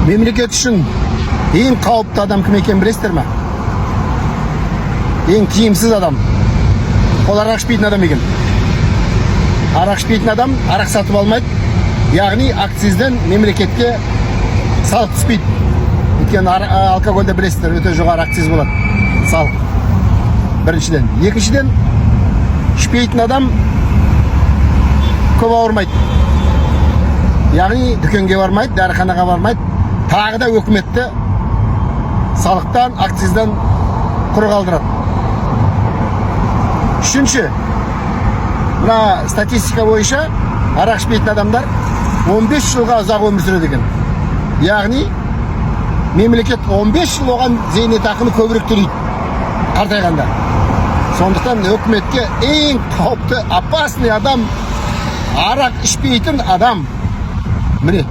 Мемлекет үшін ең қауіпті адам кім екенін білесіздер ме? Ең тиімсіз адам ол арақ ішпейтін адам екен. Арақ ішпейтін адам арақ сатып алмайды, яғни акцизден мемлекетке салық түспейді. Өйткені алкогольде, білесіздер, өте жоғары акциз болады, салық. Біріншіден. Екіншіден, ішпейтін адам көп ауырмайды, яғни дүкенге бармайды, дәріханаға бармайды, тағы да өкіметті салықтан, акцизден құр қалдырады. Үшінші, мына статистика бойынша арақ ішпейтін адамдар 15 жылға ұзақ өмір сүреді екен, яғни мемлекет 15 жыл оған зейнетақыны көбірек төлейді қартайғанда. Сондықтан өкіметке ең қауіпті, опасный адам – арақ ішпейтін адам. Міне.